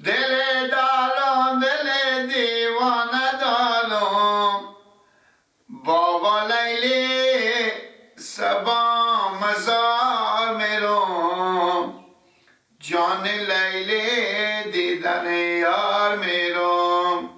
دل دارم دل دیوانه دارم بابا لیلی سبا مزار میرم جان لیلی دیدن یار میرم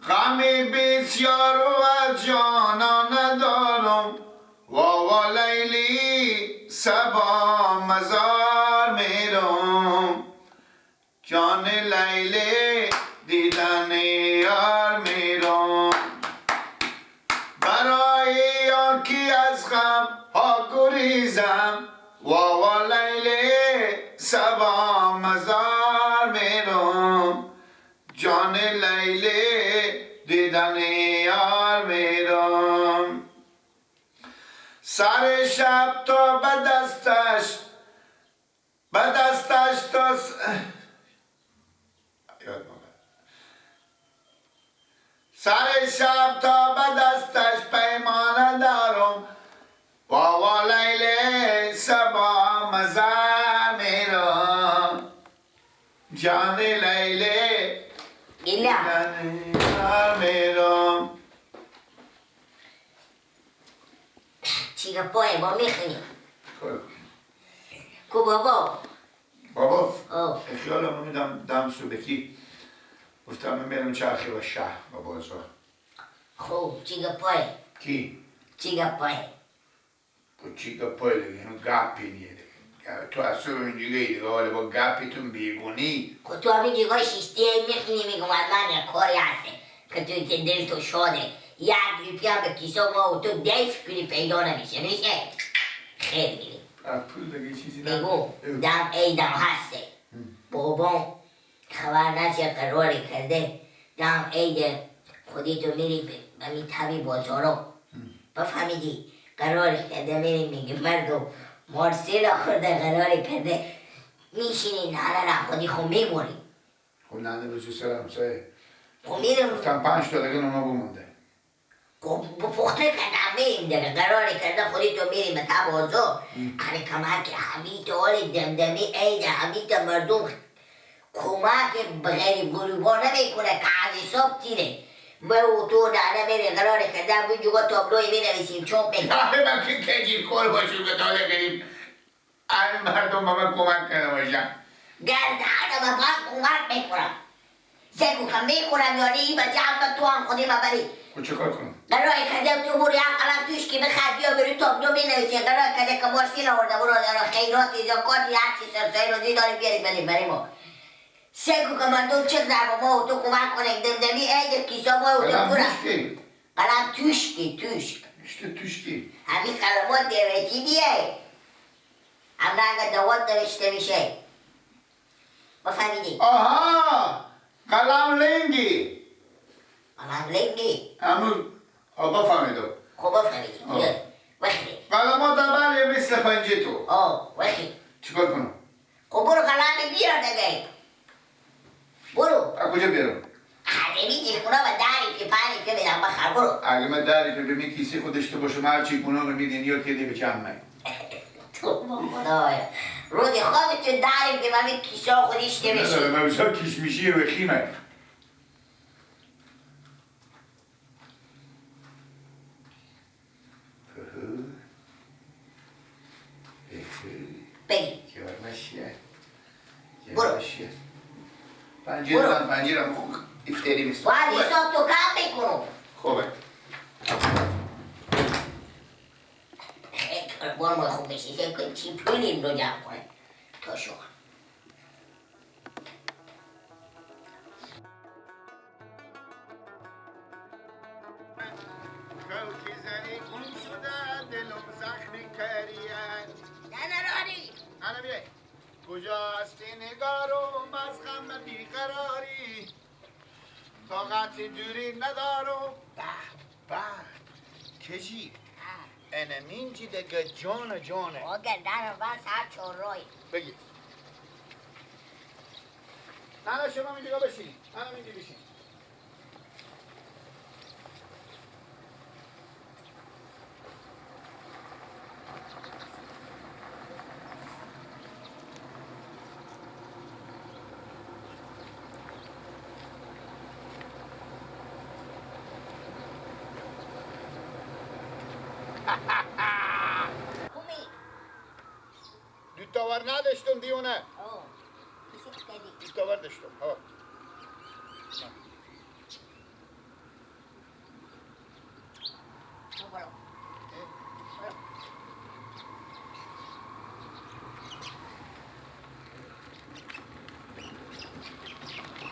غمی بسیار و از جانان ندارم بابا لیلی سبا مزار میرم جان لیلی دیدن یار میرم برای آنکی از غم ها گریزم واوا لیلی سبا مزار میرم جان لیلی دیدن یار میرم سر شب تا به دستش تا سر شب تا به دستش پیمانه دارم بابا لیلی سبا مزار میرم جان لیلی دیدن یار میرم. چی گپای با میخونی؟ کو بابا؟ بابا؟ خیالم میدم دم صبحی گفتم من میرم چرخی و شهر و بازار. خب چی گپای؟ کی؟ چی گپای؟ خب چی گپای دیگه؟ هم گپی نیه دیگه. تو اصلا اینجوری دیگه حالا با گپیتون بیگونی. خب تو همین جگاه شیشتی میخونی میگم من یه کاری هسته که تو دل تو شاده یک ریپی هم به کیسا ما و تو دیف کنی پیدا نمیشه. میشه؟ خیلی میری پول دیگه چیزی بگو دم عیدم هسته بابام خبر نشه قراری کرده دم عید خودی تو میری به می طبی بازارا بفهمیدی قراری کرده میری میگه مردم مارسیل خورده قراری کرده میشینی ننه را خودی خب میبری. خب ننه به جو سر همسایه خب میرم گفتم 5 تا دیگه اونا بمونده. خب پخته کردم میریم دیگه قراری کرده خودی تو میریم به تبازار آره کمک همی تو حال دمدمی عید همی تا مردم کمک به غریب غریبا نمیکنه که از حساب تیره ما و تو ننه میریم قراری کرده اونجا تابلوی مینویسیم چاپ میکنیم. آره من که کجیر کار باشیم به تاله غریب همین مردم با من کمک کرده باشم گردنه به من کمک میکنم سگو که میکنم یعنی این بچه هم تو هم خودی ببری. خب چه کار کنم؟ قرار کرده تو برو یک قلم توش که بخر بیا بری تابلو مینویسی قرار کرده که مارسیل آورده برو خیرات زکات هر چی سرسایی روزی داری بیاری بدیم برای ما. سگو که مردم چه با ما و تو کمک کنه دمدمی عید کیسا ما و تو برو قلم توش کی توش توش کی همین قلمات دیوتی دیه هم رنگ دوات نوشته میشه بفهمیدی؟ آها قلم لنگی قلم لنگی همون آقا فهمیدم. خب بفهمیدی وخی قلمات بله مثل پنجه تو آه وخی چیکار کنم؟ خب برو قلم بیار دیگه برو. از کجا بیارم؟ حدمی خونه و دری که پنی که بدم بخر برو. اگه من دری که به می کیسه خود داشته باشم هر چی گناه رو میدین یا که دی به چند تو با خدایا رودی خواب تو دری که من کیسه خودش نمیشه. من بسیار کشمیشی و خیمه. بگی. برو. پنجیرم پنجیرم خوب افتری میست. باید حساب تو کم میکنم. خوبه. خیلی کاربار ما خوب بشه که چی پولیم رو جمع کنه تا شما. کوکی زنی گم شده دلم زخمی کریه. نه نه انا بیای. کجاست نگارم از غم بیقراری طاقت دوری ندارم. به به کجی انمینجی دیگه جان جانه. آقا گردن من سر چهاررای بگیر. نه نه شما اینجا بشین. نه اینجا بشین. بر نداشتم دیونه. آه. کسی کردی. 20 تا برداشتم. ها. برو.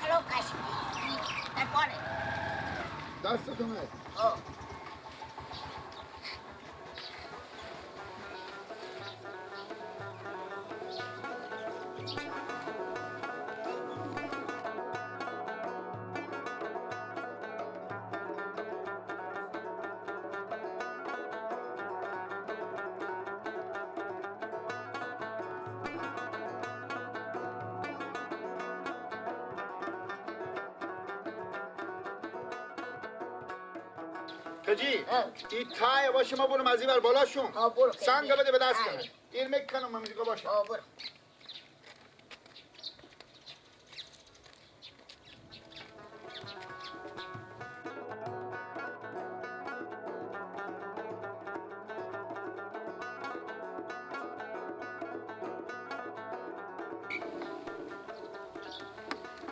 الو کشی. در دستتون آه. کجی؟ این تای باشه ما برم از این بر بالاشون. سنگ بده به دست کنه. این میکنم من میگم باشه. برو.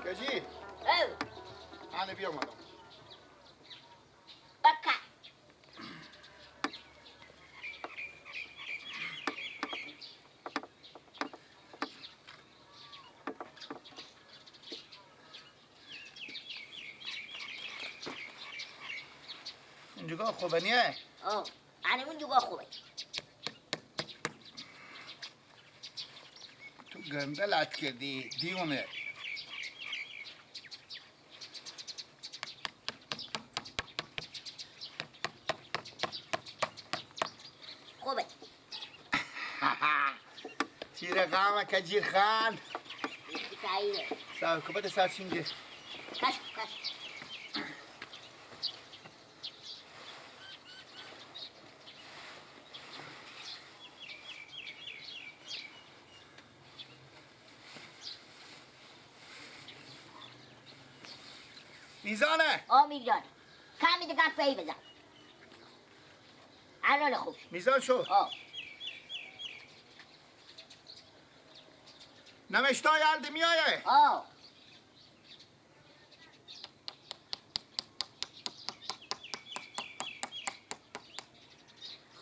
کجی؟ انا بیا مادم. اونجا خوبه نیه؟ آه، انا اونجا خوبه. تو گنده لط کردی دیونه. خوبه. تیر غمه کجیر خان. سعیده. کبت سرچینگه. کش کش. میزانه. آه میزانه. کمی دیگه پی بزن. الان خوب شد. میزان شد. آه. نمشتای الده میایه. آه.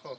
خب.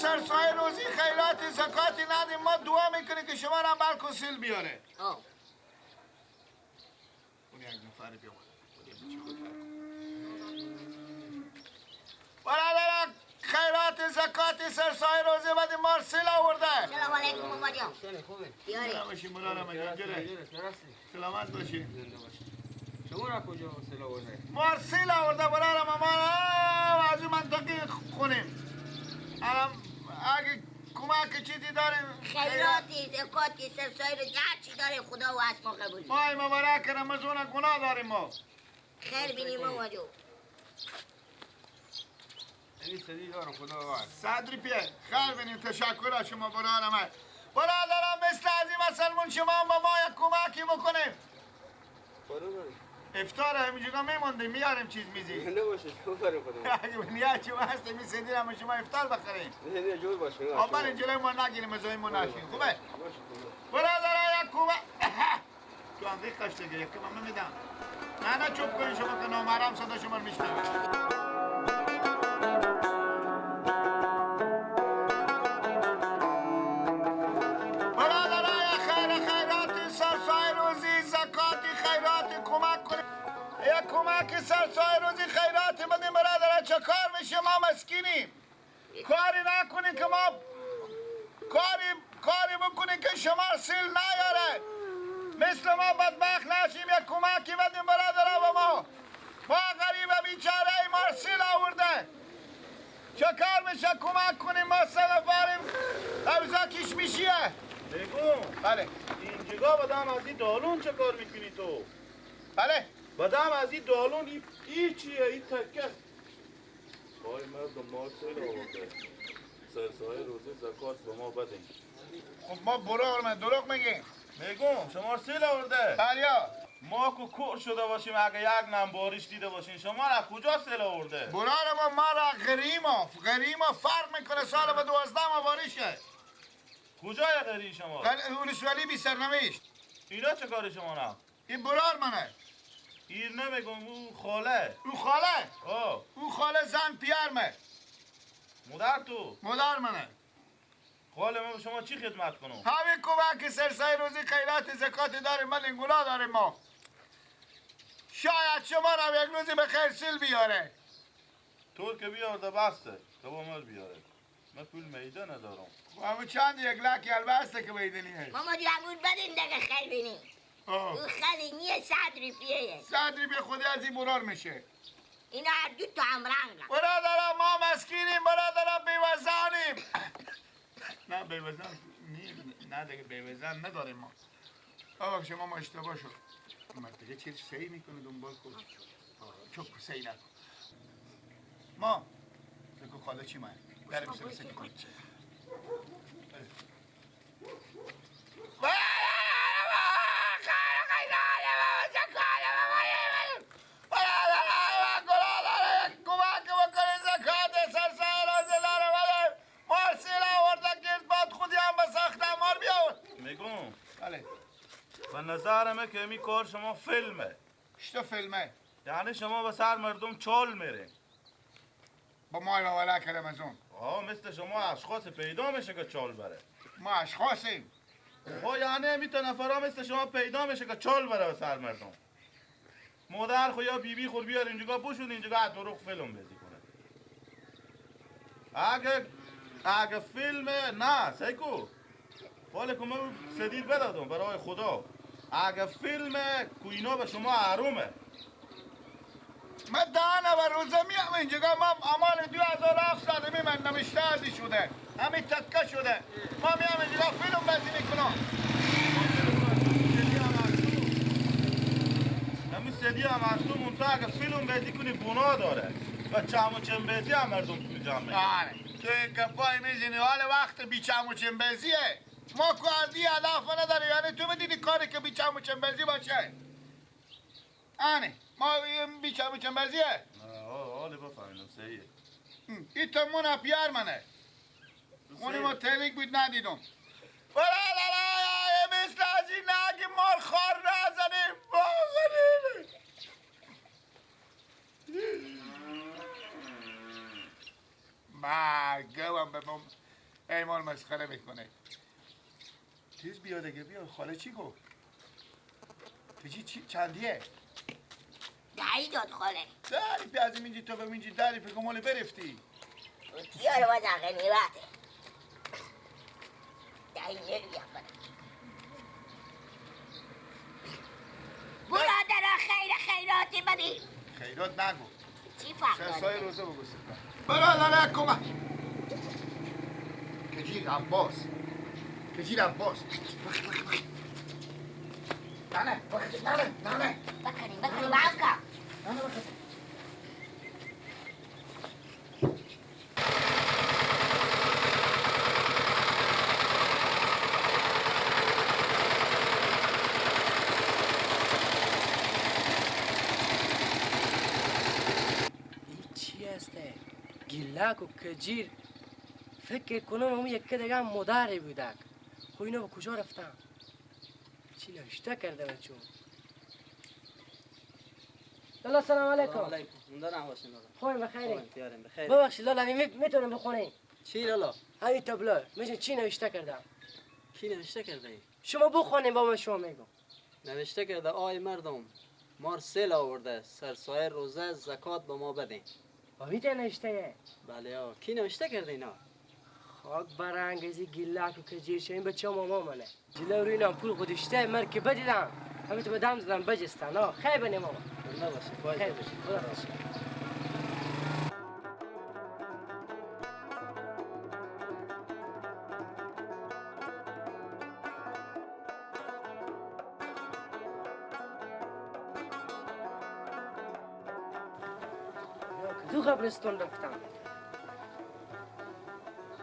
سرسای روزی خیرات زکاتی ندیم، ما دعا میکنیم که شما را بلکو سیل بیاره. اون یک نفر بیامد برادر خیرات زکاتی سرسای روزی بعد ما سیل آورده. سلام علیکم بابا جان. سلام باشی مولانا جان. سلامت باشی. شما را کجا سیل آورده؟ ما سیل آورده برادر، ما از اون منطقه خونیم. الان اگه کمک چیزی داریم خیراتی زکاتی سرسای رو هر چی داریم خدا و از ما قبول. ماه مبارک رمضان گناه داریم ما. خیر بینیم ما جو. این سدی دارم خدا وعد. صد روپیه خیر بینیم. تشکر از شما برادر من. برادرم مثل از این مسلمون شما هم با ما یک کمکی بکنیم. افطار همینجا میموندیم میاریم چیز میزی. نه باشه خدا خدا. اگه نیت شما هست میسیدیم هم شما افطار بخریم. نه نه جور باشه. آبان جلوی ما نگیریم از ما نشین. خوبه؟ برادر یک کمک تو هم ریخ کشته گه یک کمک من میدم. نه نه چوب کنی شما که نامحرم صدا شما رو میشنوه. برادرای خیر خیرات سرسای روزی زکات خیرات کمک کنید. یک کمک سرسای روزی خیرات بدیم برادرای، چه کار میشه؟ ما مسکینیم. کاری نکنید که ما کاری بکنید که شما سیل نیاره. مثل ما بدبخت نشیم، یک کمکی بدیم برادرها به ما. ما غریب بیچاره ای ما سیل آورده. چه کار میشه؟ کمک کنیم. ما سه نفریم. اوضاع کیش میشیه. بگو. بله. اینجا بدم از این دالون چه کار میکنی تو؟ بله. بدم از این دالون این چیه؟ این تکه. وای مردم ما سیل آورده. سرسایه روزی زکات به ما بدین. خب ما برو من دروغ میگیم. میگم شما سیل آورده. بله. ما کو کور شده باشیم اگه یک نم بارش دیده باشیم، شما را کجا سیل آورده؟ برار ما را غریما فرق میکنه. سال به 12 ما بارشه. کجای غری شما؟ ولسوالی بی سرنوشت. اینا چه کار شما نه؟ این برار منه. این نمیگم او خاله. او خاله؟ آه. او خاله زن پیرمه. مادر تو؟ مادر منه. خاله من به شما چی خدمت کنم؟ همین کمک سرسای روزی خیرات زکات داریم، من گناه داریم ما. شاید شما را یک روزی به خیر سیل بیاره. طور که بیارده بسته، که با من بیاره. من پول میده ندارم. همون چند یک لکی البسته که میده نیست. ماما جمعون بدین دیگه خیر بینیم. او خیلی نیه 100 روپیه. 100 روپیه خودی از این برار میشه. اینا هر دو تا هم رنگن. برادرم ما مسکینیم، برادرم بیوزانیم. نه بیوزن نه دیگه بیوزن نداریم ما. آقا شما ما اشتباه شد. مرتجه چیز سعی میکنه دنبال خود. چوب سعی نکن. ما بگو خاله چی مایه؟ بریم سر سعی کنیم. میگم بله. به نظر من که می کار شما فیلمه. چطور فیلمه؟ یعنی شما به سر مردم چال میره. با ما ولا کلم از اون. آه مثل شما اشخاص پیدا میشه که چال بره. ما اشخاصیم. ها یعنی می تا نفرا مثل شما پیدا میشه که چال بره به سر مردم. مادر خو یا بیبی خود بیار اینجا بشون اینجا از دروغ فیلم بازی کنه. اگه فیلم نه سیکو. حالا که من سدید بدادم برای خدا. اگه فیلم کوینا به شما حرومه. من ده نفر روزه میام اینجا، من امان 2007 می من نوشته ازی شده، همین تکه شده. ما میام اینجا فیلم بازی میکنم. همین سدی هم از تو منتها اگه فیلم بازی کنی گناه داره و چم و چم بازی هم مردم تو جمع میکنه. آره تو این گپای میزنی حال وقت بی چم و چم بازیه. ما که هدف نداریم، یعنی تو میدیدی کاری که بی چم و چم بازی باشه. آنه ما بی چم و چم بازیه. نه حالا بفهمیدم صحیحه. این تمون پیار منه. اونی ما تریک بود ندیدم. برادرای مثل از این نگی مار خار نزنیم. بازنیم. مرگم به ما ایمان مسخره میکنه. تیز بیا دیگه بیا. خاله چی گفت؟ تو چی چندیه؟ دهی داد خاله. داری پی از اینجی تا به اینجی داری پی کمال برفتی. تیار بازن غنیمته. دهی نمیگم بنا. برادر خیر خیراتی بدی. خیرات نگو. چی فرق داره؟ سای روزه بگو ستا. برادر کمک. کجیر عباس. کجیر عباس. نه نه نه نه نه. بکنیم بکنیم عبا. نه نه بکنیم. گیلک و کجیر فکر کنم هم یکی دیگه هم مادری بودک. خب اینا به کجا رفتن؟ چی نوشته کرده بچون؟ لالا سلام علیکم. علیکم. مندرم باشین لالا. خوبین بخیرین. تیارین بخیر. ببخشید لالا میتونم بخونین؟ چی لالا؟ همین تابلو میشه چی نوشته کردم؟ کی نوشته کرده ای؟ شما بخونین بابا شما میگم. نوشته کرده آی مردم مار سیل آورده سرسایه روزه زکات به ما بدین. بابیت نوشته؟ بله آ. کی نوشته کرده اینا؟ خاک برانگیزی گیلاکو که جیشه این بچه ماما منه. جلو روی اینم پول خودشته مر که بدیدم. همین تو بدم زدم بجستن آ. خیر بنی ماما. زنده باشی. خیر باشی. خدا حافظ. دو قبرستون رفتم.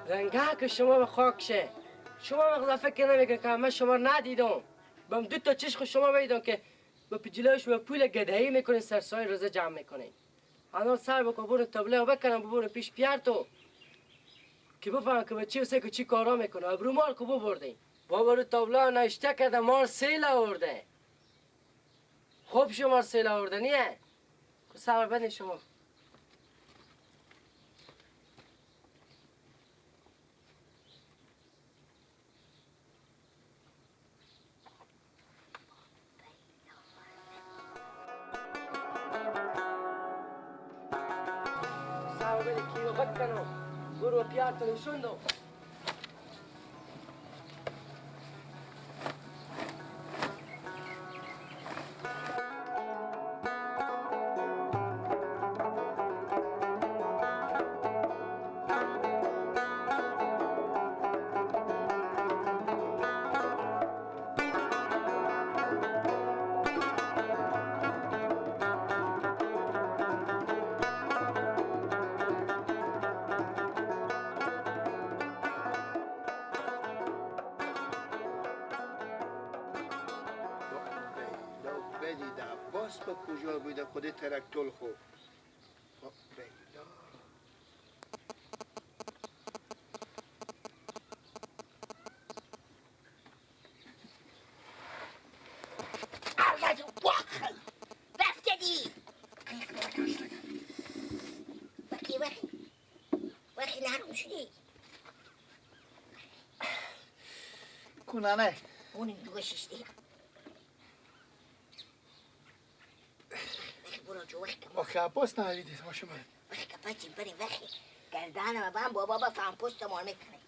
رنگه که شما به خاک شه. شما مغزا فکر نمیکنه که من شما رو ندیدم. بم دو تا چشم شما بیدم که با جلوی شما پول گدایی میکنین سرسای روزه جمع میکنین. الان سر بکن برو تابلو بکنم برو پیش پیار تو که بفهم که بچه واسه که چی کارا میکنه. ابرو مال کو ببردین. بابا رو تابلو نوشته کرده مار سیل آورده. خوب شما سیل آورده نیه؟ صبر بدین شما. برو پیارتو نشوندو. با کجا بوده خود ترکتول خوب بیلا رفت دی وقی وقی وقی نرم شدی کنانه اون دوگه ششتی آخه عباس نهریدید باشه من وقتی که پچیم بریم وقتی گردانم بام بابا بفهم پشت مار میکنه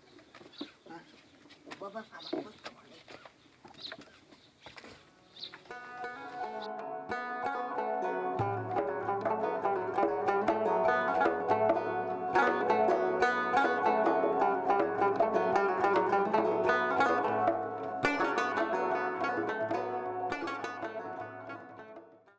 بابا بفهم پشت